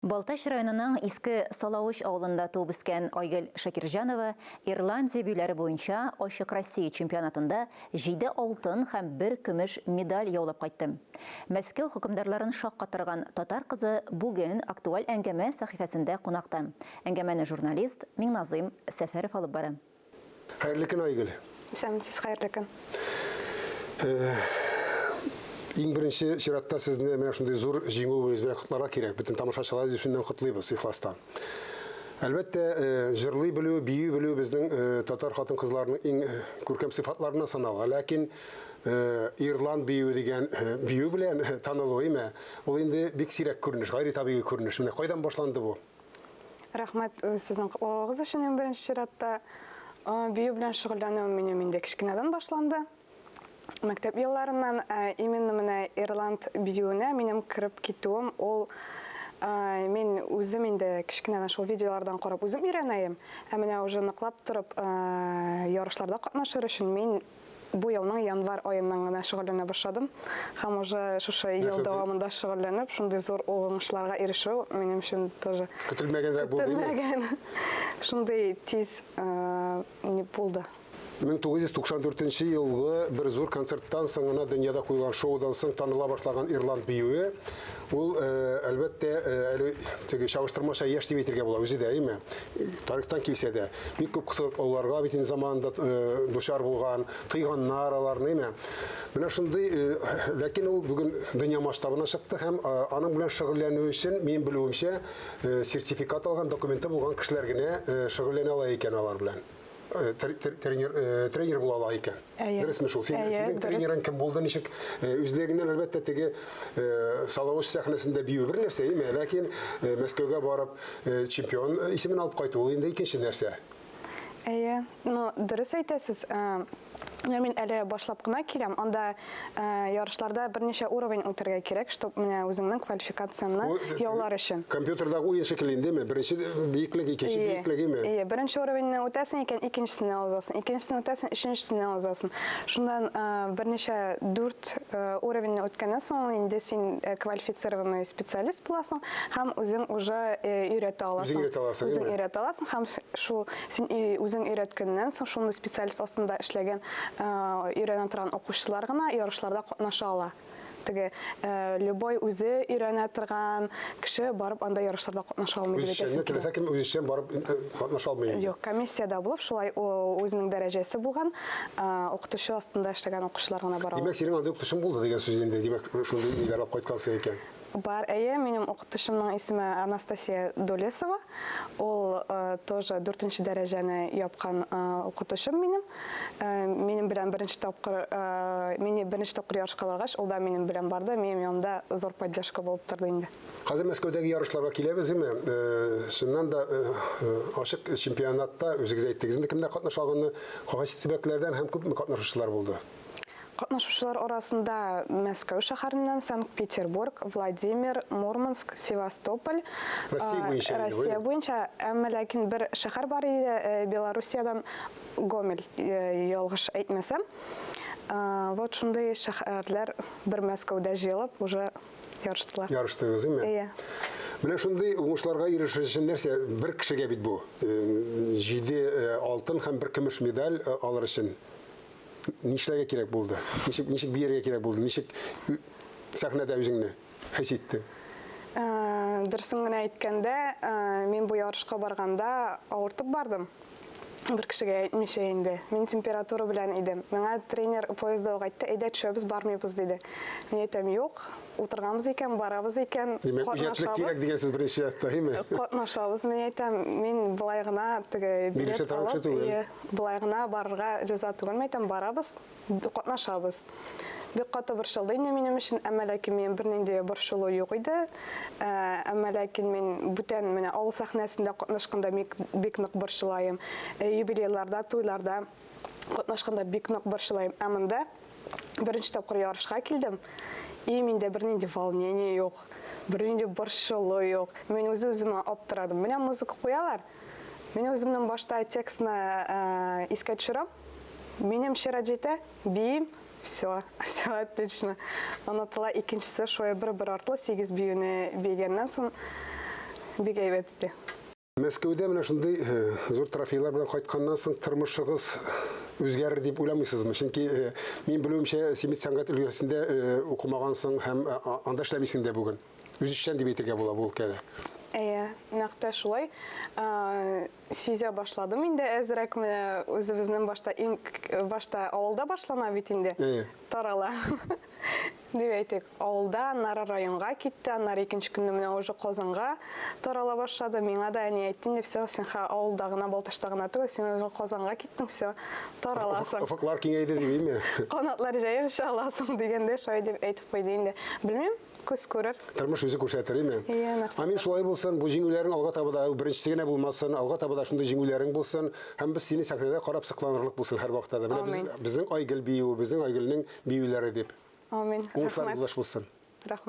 Балтач районының Иске Салавыч авылында туып үскән Айгөл Шакирҗанова Ирландия биюләре буенча Ачык Россия чемпионатында җиде алтын һәм бер көмеш медаль яулап кайтты. Мәскәү хөкемдарларын шаккатырган татар кызы бүген Актуаль әңгәмә сәхифәсендә кунакта. Әңгәмәне журналист Миңназыйм Сәфәров алып бара. Хәерле көн, Айгөл. Исәнмесез, хәерле көн. Иң беренче чиратта сезне менә шундый зур җиңүегез белән котларга кирәк. Бөтен тамашачылар йөзеннән котлыйбыз ихластан. Әлбәттә, җырлый белү, бию белү безнең татар хатын-кызларының иң күркәм сыйфатларыннан санала. Ләкин ирланд биюе дигән бию белән танылу, име, ул инде бик сирәк күренеш, гайри табигый күренеш. Менә кайдан башланды бу? Рәхмәт сезнең котлавыгыз өчен иң беренче чиратта. Бию белән шөгыльләнүем минем инде кечкенәдән башланды. Мәктәп елларыннан, именно менә ирланд биюенә минем кереп китүем ул мин үзем инде кечкенәдән шул видеолардан карап үзем өйрәнәем. Ә менә уже ныклап торып ярышларда катнашыр өчен мин Бу елның январь аеннан гына шөгыльләнә башладым һәм уже шушы ел дәвамында шөгыльләнеп, шундый зур уңышларга ирешү минем өчен тоже көтелмәгәнрәк булды. Көтелмәгән. Шундый тиз ни булды. 1994 елгы бер зур концерттан соң гына дөньяда куелган шоудан соң таныла башлаган ирланд биюе, ул, әлбәттә, әле теге чагыштырмача яшь дип әйтергә була үзе дә, әйеме? Тарихтан килсә дә, бик күп кысрыклауларга бит инде заманында дучар булган, тыйганнар аларны, әйме? Менә шундый, ләкин ул бүген дөнья масштабына чыкты һәм аның белән шөгыльләнү өчен, минем белүемчә, сертификат алган, документы булган кешеләр генә шөгыльләнә ала икән алар белән. Тренер, тренер була ала икән. Дөресме шул? Син, синең тренерың кем булды, ничек? Үзлегеңнән, әлбәттә, теге Салавыч сәхнәсендә бию бер нәрсә, әйме? Ләкин Мәскәүгә барып, чемпион исемен алып кайту ул инде икенче нәрсә. Әйе, ну, дөрес әйтәсез. Менә мин әле башлап кына киләм. Анда ярышларда берничә уровень үтәргә кирәк, чтоб менә үзеңнең квалификацияңне яулар өчен. Компьютердагы уен шикелле индеме? Беренче биеклек, икенче биеклек, име? Әйе, беренче уровеньне үтәсең икән, икенчесенә узасың. Икенчесен үтәсең, өченчесенә узасың. Шуннан берничә дүрт уровеньне үткәннән соң инде син квалифицированный специалист буласың һәм үзең уже өйрәтә аласың. Үзең өйрәтә аласың, Үзең өйрәтә аласың һәм шул син үзең өйрәткәннән соң шундый специалист астында эшләгән өйрәнә торган укучылар гына ярышларда катнаша ала. Теге любой үзе өйрәнә торган кеше барып анда ярышларда катнаша алмый дип әйтәсем килә. Теләсә кем үзешчән барып катнаша алмый инде. Юк, комиссиядә булып, шулай үзенең дәрәҗәсе булган укытучы астында эшләгән укучылар гына бара ала. Димәк, синең андый укытучың булды дигән сүз инде, димәк, шундый ниләр алып кайткансың икән. Бар, әйе, минем укытучымның исеме Анастасия Долесова. Ул тоже дүртенче дәрәҗәне япкан укытучым минем. Минем белән беренче тапкыр, мине беренче тапкыр ярышка баргач, ул да минем белән барды, минем янымда зур поддержка булып торды инде. Хәзер Мәскәүдәге ярышларга киләбез, әйме? Чыннан да ачык чемпионатта үзегез әйттегез инде кемнәр катнаша алганны, кайсы төбәкләрдән һәм күпме катнашучылар булды? Катнашучылар арасында Мәскәү шәһәреннән, Санкт-Петербург, Владимир, Мурманск, Севастополь. Россия буенча. Россия буенча, әмма ләкин бер шәһәр бар иде, Белоруссиядән Гомель, ялгыш әйтмәсәм. Вот шундый шәһәрләр бер Мәскәүдә җыелып, уже ярыштылар. Ярыштыгыз, әйме? Әйе. Менә шундый уңышларга ирешер өчен нәрсә, бер кешегә бит бу. Җиде алтын һәм бер көмеш медаль алыр өчен Нишләргә кирәк булды? Ничек, ничек биергә кирәк булды? Ничек сәхнәдә үзеңне хис иттең? Дөресен генә әйткәндә, мин бу ярышка барганда авыртып бардым. Бер кешегә әйтмичә инде. Мин температура белән идем. Миңа тренер поездда ук әйтте, әйдә төшәбез, бармыйбыз, диде. Мин әйтәм, юк, утырганбыз икән, барабыз икән, Димәк, үҗәтлек кирәк дигән сүз беренче чиратта, әйеме? Катнашабыз, мин әйтәм, мин болай гына теге билет алып, болай гына барырга риза түгел, мин әйтәм, барабыз, катнашабыз. Бик каты борчылды инде минем өчен, әмма ләкин минем бернинди борчылу юк иде. Әмма ләкин мин бүтән менә авыл сәхнәсендә катнашканда бик, бик нык борчылаем. Юбилейларда, туйларда катнашканда бик нык борчылаем. Ә монда беренче тапкыр ярышка килдем, и миндә бернинди волнение юк, бернинди борчылу юк. Мин үз-үземә аптырадым. Менә музыка куялар, мин үземнең башта текстны искә төшерәм. Минем чират җитә, биим, все, все отлично. Онытыла. Икенчесе шулай бер-бер артлы 8 биюне биегәннән соң Бик әйбәт иде. Мәскәүдә менә шундый зур трофейлар белән кайтканнан соң тормышыгыз үзгәрер дип уйламыйсызмы? Чөнки мин белүемчә, син бит сәнгать өлкәсендә укымагансың һәм анда эшләмисең дә бүген. Үзешчән дип әйтергә була бу өлкәдә. Әйе, нәкъ тә шулай. Сизә башладым инде әзрәк менә үзебезнең башта иң башта авылда башлана бит инде. Тарала. Дип әйтик, авылда, аннары районга китте, аннары икенче көнне менә уже Казанга тарала башлады. Миңа да әни әйтте инде, все, син хә авылда гына, Балтачта гына түгел, син уже Казанга киттең, все, тараласың. Офыклар киңәйде дип, әйме? Канатлар җәеп оча аласың дигәндәй, шулай дип әйтеп куйды инде. Белмим, күз күрер. Тормыш үзе күрсәтер, әйме? Иә, нәкъ. Амин, шулай булсын, бу җиңүләрең алга таба да беренчесе генә булмасын, алга таба да шундый җиңүләрең булсын, һәм без сине сәхнәдә карап сокланырлык булсын һәрвакытта да. Менә без, безнең Айгөл биюе, безнең Айгөлнең биюләре дип. Амин. Уңышлар юлдаш булсын. Рәхмәт.